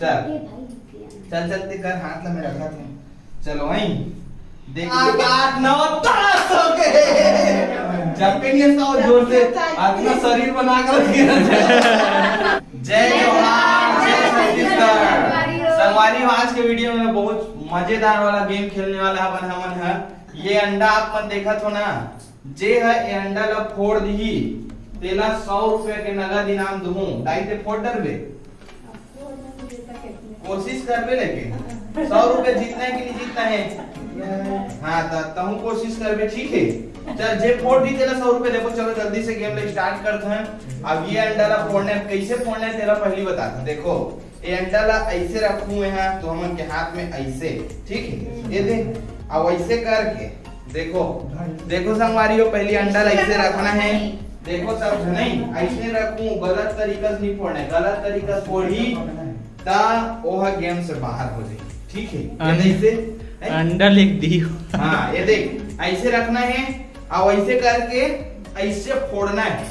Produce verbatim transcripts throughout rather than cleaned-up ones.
चल, चल, चल, ते कर, हाथ ला मैं रखा था। चलो, वहीं। देख, आठ, आठ, नौ, दस हो गए। जब के लिए सौ जोर से, अपना शरीर बना कर रखिए। जय जोहार, जय छत्तीसगढ़। संगवारी हो, आज के वीडियो में बहुत मजेदार वाला गेम खेलने वाला अपन हमन ह। ये अंडा आप मन देखत हो ना, जे ह ए अंडा ला फोड़ दिही, तेला सौ रुपया के नगद इनाम दूहूं। दाई, ते फोड़ डरबे? कोशिश करबे, लेकिन सौ रुपया जीतना है कि नहीं जीतना है? हाँ, त तहूँ कोशिश करबे, ठीक है। चल, जे फोड़ दी तेला सौ रुपया देबो। चलो, जल्दी से गेम ला स्टार्ट करत हन। अब ये अंडा ला फोड़ना है, कैसे फोड़ना है तेला पहली बता। देखो, ये अंडा ला ऐसे रखूं मैं, हाँ, तो हमन के हाथ में ऐसे, ठीक है, ये दे। अब ऐसे करके देखो, देखो संगवारी हो, पहली अंडा ला ऐसे रखना है। देखो सब, नहीं, ऐसे रखूं, गलत तरीका से नहीं फोड़ना है, गलत तरीका से फोड़ी ता ओह गेम से बाहर हो जाए, ठीक है? ये अं-, ऐसे, हैं? अंडा लिख दी। हाँ, ये देख, ऐसे रखना है और ऐसे करके ऐसे फोड़ना है।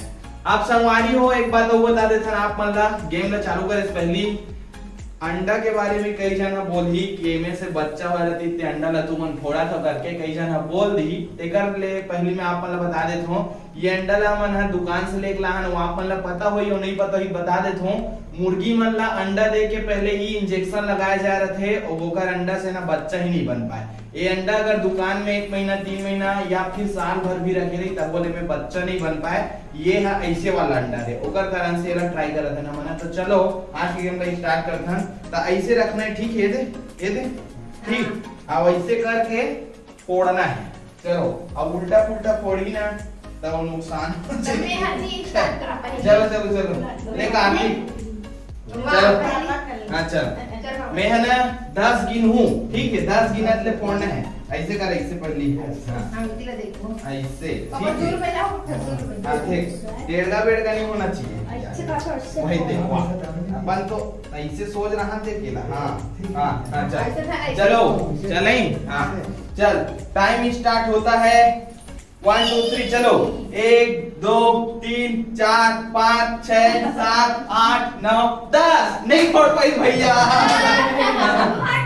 आप संगवारी हो, एक बात और बता देथन आप मन ला, गेम ला चालू करे से पहली अंडा के बारे में कई झन ह बोलही कि एमे से बच्चा वाला तीत ते अंडा ला तुमन फोड़ा था करके कई झन ह बोल दी। तेकर ले पहली मैं आप मन ला बता देत हूँ, ये अंडा ला हमन ह दुकान से लेके लाहन, वो आप मन ला पता होही और नहीं पता होही बता देत हूँ। मुर्गी मन ला अंडा दे के पहले ही इंजेक्शन लगाए जाए रथे और ओकर अंडा से ना बच्चा ही नहीं बन पाए। ये अंडा अगर दुकान में एक महीना, तीन महीना या फिर साल भर भी रखे रही, तब बोले में बच्चा नहीं बन पाए। ये ह ऐसे वाला अंडा है, ओकर कारण से एला ट्राई करत है ना मना। तो चलो, आज के गेम ला स्टार्ट करत हन। तो ऐसे रखना है, ठीक है, ये दे, ये दे, ठीक। अब ऐसे करके फोड़ना है। चलो, अब उल्टा पुल्टा फोड़ी ना, तब नुकसान हो जाए। मैं हर चीज स्टार्ट करा पहले। चलो, चलो, चलो, ले कार्तिक। वाह, चलो। पहला। हाँ, चल। चलो। मैं है ना, दस गिन हूँ, ठीक है, दस गिनत ले फोड़ना है। ऐसे कर, ऐसे पढ़ ली। हाँ। हाँ, इधर देखो। ऐसे, पापा, ठीक है। दूर में लाओ, दूर में। हाँ, देख, टेढ़ा बेढ़ा नहीं होना चाहिए। अच्छा, अच्छा, अच्छा। वही देखो, अपन तो ऐसे सोच रहा थे अकेला। हाँ, हाँ, हाँ, चल। ऐसे था, ऐसे। चलो, चले। हाँ, चल, टाइम स्टार्ट होता है। वन, टू, थ्री, चलो। एक, दो, तीन, चार, पाँच, छह, सात, आठ, नौ, दस। नहीं फोड़ पाई भैया।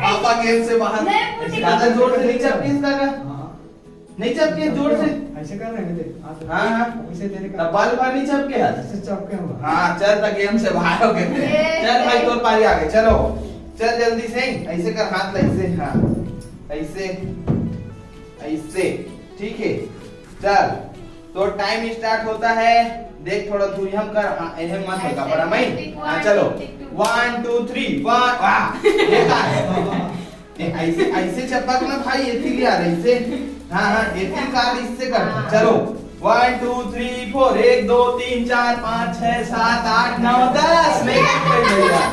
पापा गेम से बाहर। नहीं, वो ज्यादा जोर से नहीं चपकी इसका का? हाँ। नहीं चपकी जोर से। ऐसे कर रहे हैं, देख, हाथ हाँ, हाँ। ऐसे तेरे का। तब बाल बाल नहीं चपके हाथ। ऐसे चपके हुआ। हाँ, चल, तो गेम से बाहर हो गए। ये चल भाई, तोर पारी आ गए, चलो। चल जल्दी से, ऐसे कर, हाथ ला ऐसे, हाँ। ऐसे, ऐसे, ठीक है। चल, तो टाइम स्टार्ट होता है। देख, थोड़ा दूरिया कर, हाँ, एहे मत होगा, बड़ा मई। हाँ, चलो। वन, टू, थ्री, वन। वाह, ये का है? ए, ऐसे, ऐसे चपक ना भाई, ये थी यार, ऐसे। हाँ, हाँ, ये थी कार इससे कर। चलो, वन, टू, थ्री, फोर। एक, दो, तीन, चार, पाँच, छह, सात, आठ, नौ, दस। नहीं, नहीं, भैया।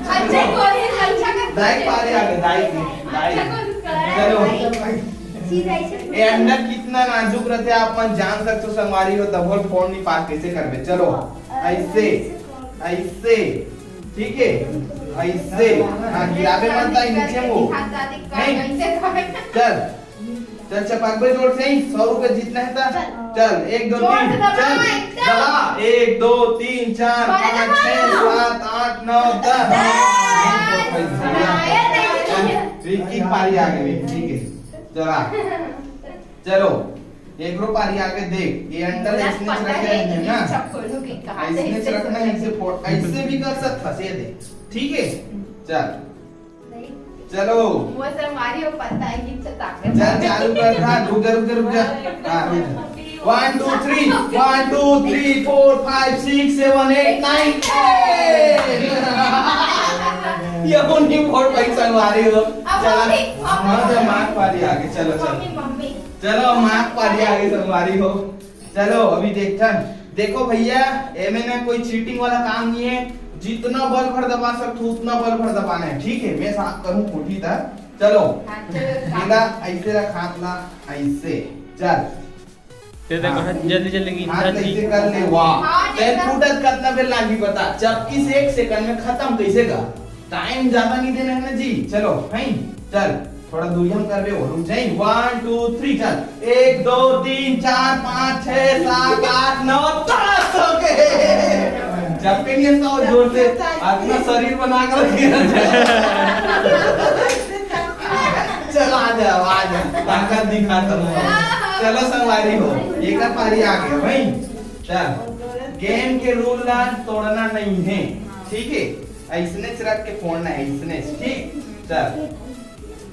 अच्छा, कोशिश अच्छा कर। दाई पारी आ गए, दाई की, दाई। अच्छा, कोशिश कर। चलो। चीज ऐसे ये अंडा कितना नाजुक रहते, आप मन जान सकते हो, संगवारी हो, तब फोड़ नहीं पास कैसे करबे। चलो, ऐसे, ऐसे, ठीक है, ऐसे। हाँ, गिराबे मत, ताई नीचे वो। नहीं, चल, चल, चपकबे जोर से ही, सौ रुपए जीतना है ता। चल, एक, दो, तीन, चल, दबा। एक, दो, तीन, चार, पाँच, छह, सात, आठ, नौ, दस। रिकी पारी आ गई, ठीक है, चला। चलो, एकरो पारी आगे देख, ये अंडा ला इसने रखना है ना, इसने रखना है, इसे फोड़, ऐसे भी कर सकता है, ये देख, ठीक है। चल, चलो। वो सर मारी हो पता है कि ताकत। चल, चालू कर, हाँ, रुक जा, रुक जा, रुक जा। हाँ, रुक जा। One, two, three, one, two, three, four, five, six, seven, eight, nine, ten. ये कौन की फोड़ भाई संगवारी हो? अब चला। हम भी, हम भी। हाँ, तो मार्क पारी आगे, चलो, चलो। Mummy, mummy. चलो, मार्क पारी आगे संगवारी हो। चलो, अभी देखथन। देखो भैया, एमे ना कोई चीटिंग वाला काम नहीं है। जितना बल भर दबा सकते हो, उतना बल भर दबाना है, ठीक है? मैं साफ करूँ कोठी तक। चलो, हाँ, चलो, साफ। एला ऐसे रख, हाथ ला ऐसे। चल। ते देखो, हाँ। जल्दी, जल्दी गिन, हाथ ला जल्दी। ऐसे कर ले, वाह। हाँ, तेल एकदम। फूटत कतना बेर लागी बता। चपकी से एक सेकंड में खत्म, कैसे का? टाइम ज्यादा नहीं देना है ना जी। चलो, हैं? चल, थोड़ा दूरिया में करबे, वो रुक जाए। वन, टू, थ्री, चल। एक, दो, तीन, चार, पाँच, छह, सात, आठ, नौ, दस हो गए। जब के लिए सौ जोर से अपना शरीर बना कर रखे हैं। चल, आ जा, आ जा, ताकत दिखा तुम। चलो, संगवारी हो, एक पारी आ गया भाई। चल, गेम के रूल ला तोड़ना नहीं है, ठीक है? ऐसने रख के फोड़ना है, ऐसने, ठीक? चल,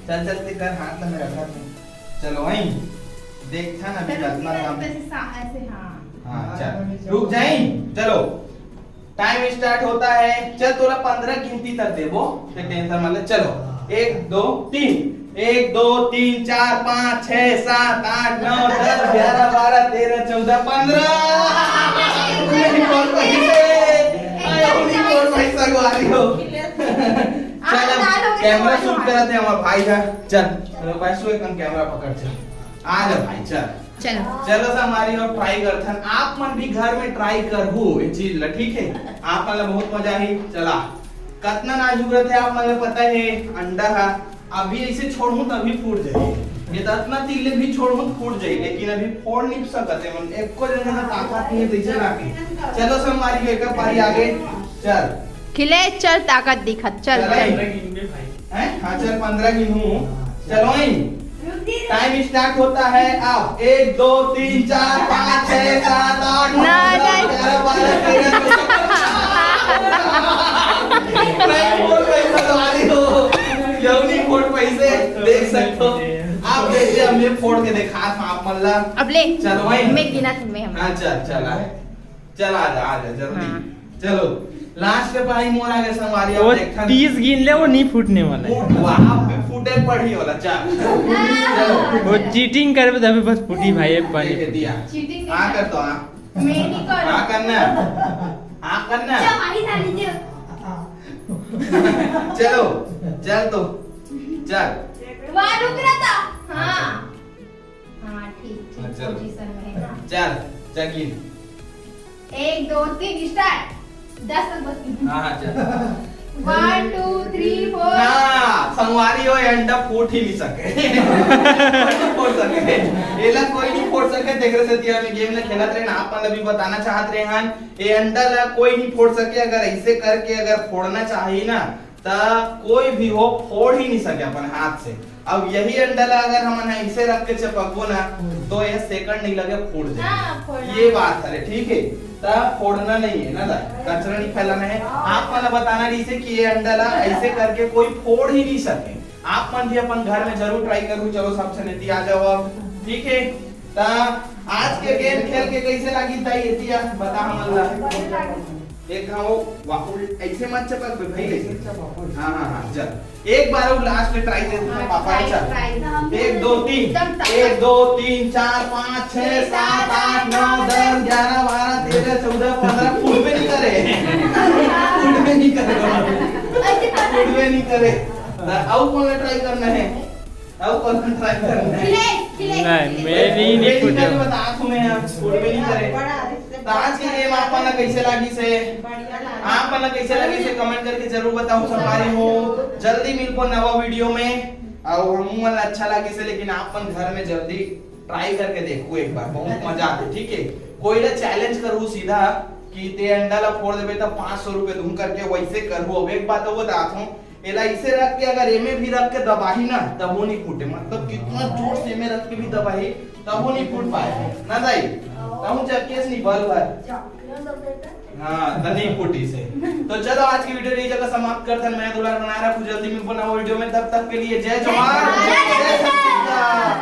चल, चल, ते कर, हाथ ला मेरा, हाथ में। चलो, वहीं देखता ना, अभी चलो, कतना ऐसे, काम। ऐसे सा-, ऐसे, हाँ। हाँ, चल, रुक जाई। चलो, टाइम स्टार्ट होता है। चल, तोला पंद्रह गिनती तक देबो, ते टेंशन मत ले। चलो, एक, दो, तीन, एक, दो, तीन, चार, पाँच, छह, सात, आठ, नौ, दस, ग्यारह, बारह, तेरह, चौदह, पंद्रह। यूनिकॉर्न पैसे, आया यूनिकॉर्न पैसा को आ रही हो। चल, अब कैमरा शूट करत है हमारा भाई का। चल, चलो, पैसो एक कैमरा पकड़, चल। आ जा भाई, चल। चलो। चलो, संगवारी हो, ट्राई करथन। आप मन भी घर में ट्राई करहू ये चीज ला, ठीक है? आप मन ला बहुत मजा आही। चला, कतना नाजुक रहथे, आप मन ला पता है, अंडा हा। अभी ऐसे छोड़हूँ, तभी फूट जाही। ये तो अतना तीर ले भी छोड़हूँ, फूट जाही, लेकिन अभी फोड़ नहीं सकते मन। एको जन का ताकत नहीं है, तो इसे लाके। चलो, संगवारी हो, एक पारी आगे। चल। खिले, चल, ताकत दिखत, चल, चल। चल। हैं? हाँ, चल, पंद्रह गिनहूँ। चलो, इन। टाइम स्टार्ट होता है अब। एक, दो, तीन, चार, पाँच, छह, सात, आठ, नौ, नौ, दस, दस। ग्यारह, बारह, तेरह, चौदह। नहीं, फोड़ पैसा तो आ रही हो। यूनिकॉर्न पैसे देख सकते हो। आप देखिए, हम ये फोड़ के दिखा था आप मन ला। अब ले। चलो भाई। मैं गिना तुम्हें हम। हाँ, चल, चल, आ। चल, आ जा, आ जा, जल्दी। हाँ। चलो, लास्ट के पारी मोर आगे, संगवारी, अब वो देखथन। तीस गिन ले, वो नहीं फूटने वाला है। फूट, वहाँ पे फूटे पड़ी वाला, चल। चलो। वो चीटिंग करबे तभी बस फूटी भाई, ये पानी ये फूटी। दिया। चीटिंग हाँ, नहीं कर दो, हाँ। मैं नहीं करूँ। हाँ करना। हाँ करना। चल, वही था, लीजिए। चलो, चल तो, चल। वहाँ रुक रहा था। हाँ। हाँ, ठीक, ठीक हाँ, चलो। पोजीशन में है। चल, चल गिन। एक, दो, तीन, स्टार्ट। दस तक बस गिन। हाँ, हाँ, चल। One, two, three, four। हाँ, संगवारी हो, ये अंडा फूट ही नहीं सके। कोई नहीं फोड़ सके। एला कोई नहीं फोड़ सके। देख रहे सतिया में गेम ने खेलत रहे ना, आप मतलब भी बताना चाहत रहे हैं, ये अंडा ला कोई नहीं फोड़ सके। अगर ऐसे करके अगर फोड़ना चाहिए ना, त कोई भी हो फोड़ ही नहीं सके अपन हाथ से। अब यही अंडा ला अगर हमन ऐसे रख के चपकबो ना, हम्म। तो ये सेकंड नहीं लगे, फूट जाए। हाँ, फोड़ना। ये बात है, ठीक है। त फोड़ना नहीं है ना, दा, कचरा नहीं फैलाना है। आप मन ला बताना रहिसे कि ये अंडा ला ऐसे करके कोई फोड़ ही नहीं सके। आप मन भी अपन घर में जरूर ट्राई करू। चलो, सबसे नेती आ जाओ अब, ठीक है। त आज के गेम खेल के कैसे लागी ताई, एती आ, बता हमन ला। एक हाँ वो वाकुल ऐसे मत चपक बे भाई, ऐसे। हाँ, हाँ, हाँ, चल। एक बार वो लास्ट में ट्राई दे दूँ पापा ने, चल। एक, दो, तीन। एक, दो, तीन, चार, पाँच, छह, सात, आठ, नौ, दस, ग्यारह, बारह, तेरह, चौदह, पंद्रह, फुट में नहीं करे। फुट में नहीं करे। फुट में नहीं करे। अब कौन ट्राई करना है? अब कौन ट्राई करना है? खिले, खिले, नहीं, खिले। मैं नहीं, नहीं मैं फूटे। नहीं बता, तुम्हें आप फुट में नहीं करे। तो आज के गेम आप मन ला कैसे लागिस हे? बढ़िया लागिस। आप मन ला कैसे लागिस हे, कमेंट करके जरूर बताओ संगवारी हो। जल्दी मिलबो नवा वीडियो में। और हमू मन ला अच्छा लागिस हे, लेकिन आप मन घर में जल्दी ट्राई करके देखो एक बार, बहुत मजा आथे, ठीक है। कोई ला चैलेंज करू सीधा कि ते अंडा ला फोड़ देबे त पाँच सौ रुपए दूं करके, वैसे करू। अब एक बात और बतात हूँ, एला इसे रख के अगर एमे भी रख के दबाही ना, तब वो नहीं फूटे। मतलब कितना जोर से एमे रख के भी दबाही, तब वो नहीं फूट पाए ना दाई। तब चक्के से नहीं बल भर। हाँ, त नहीं फूटी से। तो चलो, आज की वीडियो यही जगह समाप्त करथन। मैं दुलार बनाए रखू, जल्दी मिलबो नवा वीडियो में। तब तक के लिए जय जोहार।